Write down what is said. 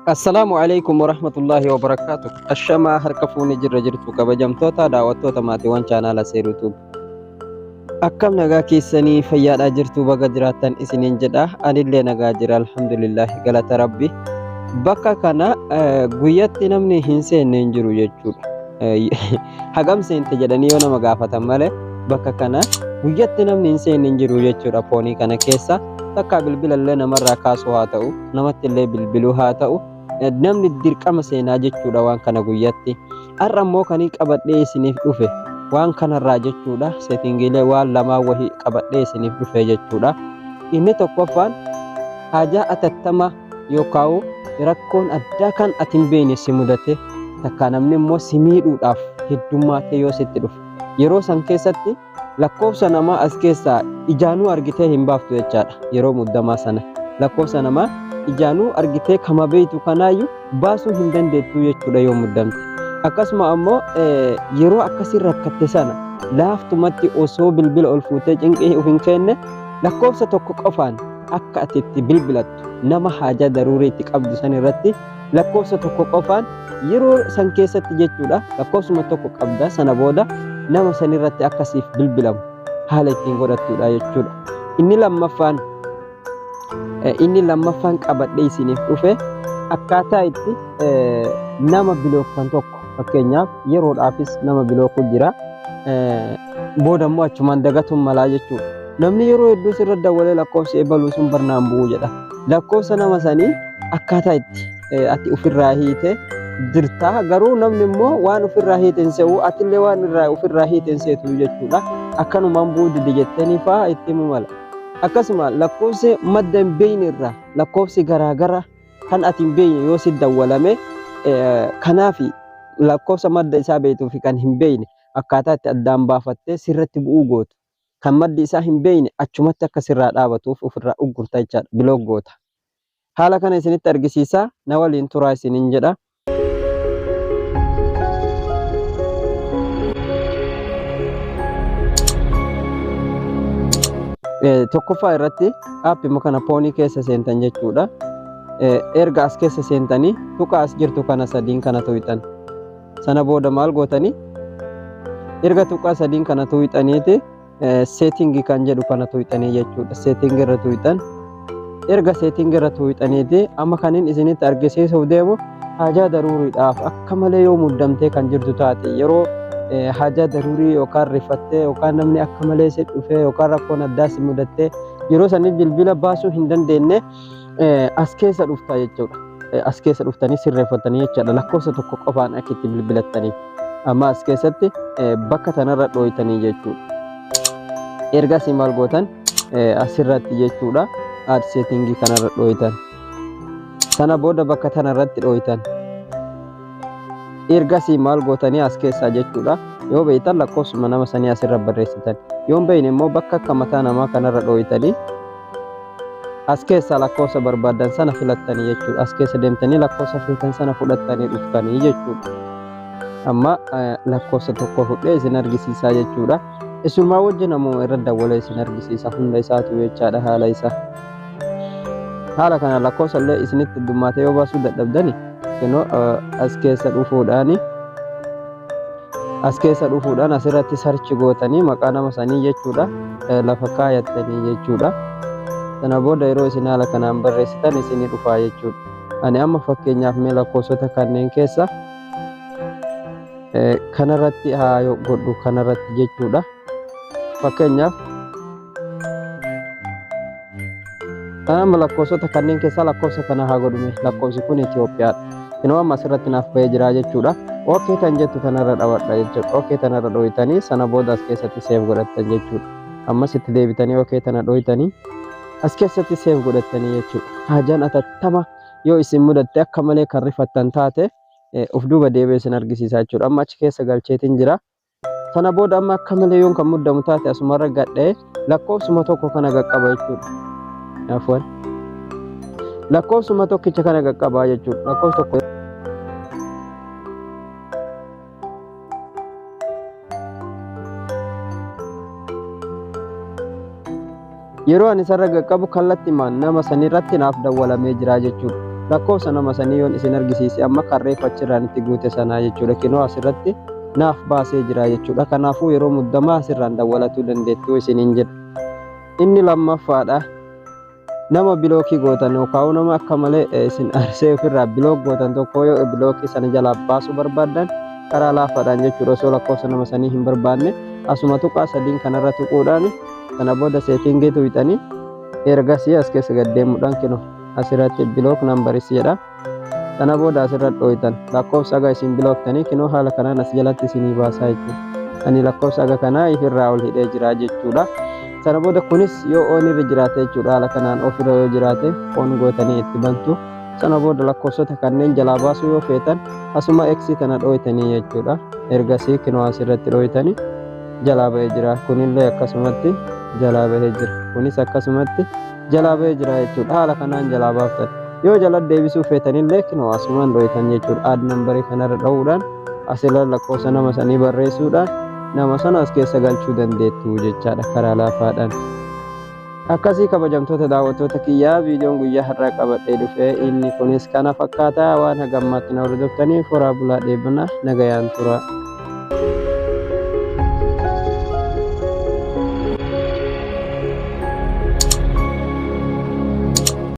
Assalaamu alaikum warahmatullaahi wabarakaatu. Ashamaa, harka fuunee jirra jirtu, kabajamtoota daawwattoota maatiiwwan chaanaala Seeruutuub. Akkam nagaa keessanii? Fayyaadhaa jirtu? Baga jiraattan isiniin jedha. Anillee nagaa jira, alhamdulillah, galata rabbi. Bakka kana guyyatti namni hin seenne hin jiru jechuudha. Hagam seente jedhanii yoo nama gaafatan malee, bakka kana guyyatti namni hin seenne hin jiru jechuudha. Foonii kana keessa takka bilbilallee namarraa kaasuu haa ta'u, namatti illee bilbiluu haa ta'u, namni dirqama seenaa jechuudha waan kana guyyatti. Har'a immoo kan qabadhee isiniif dhufe waan kanarraa jechuudha. Settingiilee waan lamaa wahii qabadhee isiniif dhufe jechuudha. Inni tokkoffaan, haajaa atattama yookaan rakkoon addaa kan ati hin beekne si mudate, takka namni immoo si miidhuudhaaf heddummaatee yoo sitti dhufe, yeroo san keessatti lakkoofsa namaa as keessaa ijaanuu argitee hin baaftu jechaadha. Yeroo muddamaa sana lakkoofsa namaa ijaanuu argitee kama beektu kanaayyuu baasuu hin dandeettu jechuudha yoo muddamte. Akkasuma ammoo yeroo akkasii rakkatte sana laaftumatti osoo bilbila ol fuutee cinqii of hin kenne, lakkoofsa tokko qofaan akka ati itti bilbilattu, nama haajaa daruurii itti qabdu san irratti lakkoofsa tokko qofaan yeroo san keessatti jechuudha, lakkoofsuma tokko qabda, sana booda nama san irratti akkasiif bilbilamu haala ittiin godhattudha jechuudha. Inni lammaffaan qabadhee isiniif dhufe, akkaataa itti nama bilookkan tokko, fakkeenyaaf yeroodhaafis nama bilooku jira, booda immoo achumaan dagatuun malaa jechuudha. Namni yeroo hedduu sirra dawwalee lakkoofsi eebaluu sun barnaan bu'uu jedha. Lakkoofsa nama sanii akkaataa itti ati ofirraa hiite jirta, garuu namni immoo waan ofirraa hiite hin se'u, atillee waan irraa ofirraa hiite hin seetu jechuudha. Akkanumaan bu'uu dide jettanii fa'aa itti himu mala. Akkasuma lakkoofsi madda hin beekne irraa lakkoofsi garaagara kan ati hin beekne yoo si dawwalame, kanaaf lakkoofsa madda isaa beektuu fi kan hin beekne akkaataa itti addaan baafattee sirratti bu'uu gootu. Kan maddi isaa hin beekne achumatti akka sirraa dhaabatuuf ofirraa uggurta jechaadha. Block goota. Haala kana isinitti argisiisaa, na waliin turaa isiniin jedha. Tokkoffaa irratti aappii kana foonii keessa seentan jechuudha. Erga as keessa seentanii tuqa as jirtu kana sadiin kana tuqxan. Sana booda maal gootanii? Erga tuqaa sadiin kana tuqxaniiti setting kan jedhu kana tuqxanii jechuudha. Setting irra tuqxan. Erga setting irra tuqxaniiti, amma kanin isinitti argisiisuuf deemu, haajaa daruuriidhaaf akka malee yoo muddamtee kan jirtu taate, yeroo haajaa daruurii yookaan rifattee yookaan namni akka malee si dhufee yookaan rakkoon addaa si mudattee, yeroo sanii bilbila baasuu hin dandeenye, as keessa dhufta jechuudha. As keessa dhuftanii sirreeffatanii jechaadha, lakkoofsa tokko qofaan akka itti bilbilattaniif. Amma as keessatti bakka tanarra dhooytanii jechuudha. Ergasii maal gootan? Asirratti jechuudha, add setting kanarra dhooytan. Sana booda bakka tanarratti dhooytan. Ergasii maal gootanii? As keessaa jechuudha, yoo beektan lakkoofsuma nama sanii asirra barreessitan, yoo hin beekne immoo bakka akka mataa namaa kanarra dhooytanii as keessaa lakkoofsa barbaadan sana filattanii jechuudha. As keessa deemtanii lakkoofsa filatan sana fudhattanii dhuftanii jechuudha. Amma lakkoofsa tokko fudhee isin argisiisaa jechuudha. Isumaa wajjin ammoo irra dawwalee isin argisiisa hunda isaatu jechaadha, haala isaa. Haala kana lakkoofsa illee isinitti heddummaatee yoo baasuu dadhabdani, kunoo as keessa dhufuudhaan asirratti search gootanii maqaa nama sanii jechuudha lafa kaayattanii jechuudha. Sana booda yeroo isin haala kanaan barreessitan isinii dhufaa jechuudha. Ani amma fakkeenyaaf mee lakkoofsota kanneen keessa kanarratti haa godhu, kanarratti jechuudha. Fakkeenyaaf amma lakkoofsota kanneen keessaa lakkoofsa kana haa godhume. Lakkoofsi kun Itoophiyaadha. Inoo amma asirratti naaf bahee jira jechuudha. Okay kan jettu tanarra dhawadha jechuudha. Okay tanarra dhoyitanii sana booda as keessatti save godhattan jechuudha. Ammas itti deebitanii okay tana dhoyitanii as keessatti save godhattanii jechuudha. Haajaan atattama yoo isin mudatte, akka malee kan rifattan taate, of duuba deebi'ee isin argisiisa jechuudha. Amma achi keessa galcheetiin jira. Sana booda amma akka malee yoon kan muddamu taate, asumarra gadhee lakkoofsuma tokko kana qaqqaba jechuudha. Afwan. Lakkoofsuma tokkicha kana qaqqabaa jechuudha. Lakkoofsa tokko. Yeroo ani isarra qaqqabu kallattimaan nama sanirratti naaf dawwalamee jira jechuudha. Lakkoofsa nama sanii yoon isin argisiise, amma karreef achirraan itti guute sanaa jechuudha. Kinoo asirratti naaf baasee jira jechuudha. Kanaafuu yeroo muddamaa asirraan dawwalatuu dandeettuu isiniin jedha. Inni lammaffaadha. Nama bilookii gootan yookaan nama akka malee isin arsee ofirraa block gootan tokko yoo bilookii sana jalaa baasuu barbaaddan, karaa laafaadhaan jechuudha, osoo lakkoofsa nama sanii hin barbaanne, asuma tuqaa sadiin kanarra tuquudhaan, sana booda settingii tuqxanii, ergasii as keessa gad deemuudhaan kinoo asirratti "block numbers" jedha. Sana booda asirra dhooytan, lakkoofsa aga isin bilooktanii kinoo haala kanaan as jalatti isinii baasaa jechuudha. Ani lakkoofsa aga kanaa ifirraa ol hidhee jira jechuudha. Sana booda kunis yoo on irra jiraate jechuudha, haala kanaan off irra yoo jiraate, on gootanii itti bantu. Sana booda lakkoofsota kanneen jalaa baasuu yoo feetan, asuma X tana dhooytanii jechuudha. Ergasii kinoo asirratti dhooytanii jalaa bahee jira. Kunillee akkasumatti jalaa bahee jira. Kunis akkasumatti jalaa bahee jira jechuudha. Haala kanaan jalaa baaftan. Yoo jala deebisuu feetanillee kinoo asumaan dhooytan jechuudha. Add numberii kanarra dha'uudhaan, asirra lakkoofsa nama sanii barreessuudhaan nama sana as keessa galchuu dandeettu jechaadha karaa laafaadhaan. Akkasii kabajamtoota daawwattoota kiyyaa, viidiyoon guyyaa har'aa qabadhee dhufe inni kunis kana fakkaataa. Waan hagammaatti na hordoftaniif horaa bulaa, dheebana, nagayaan tura.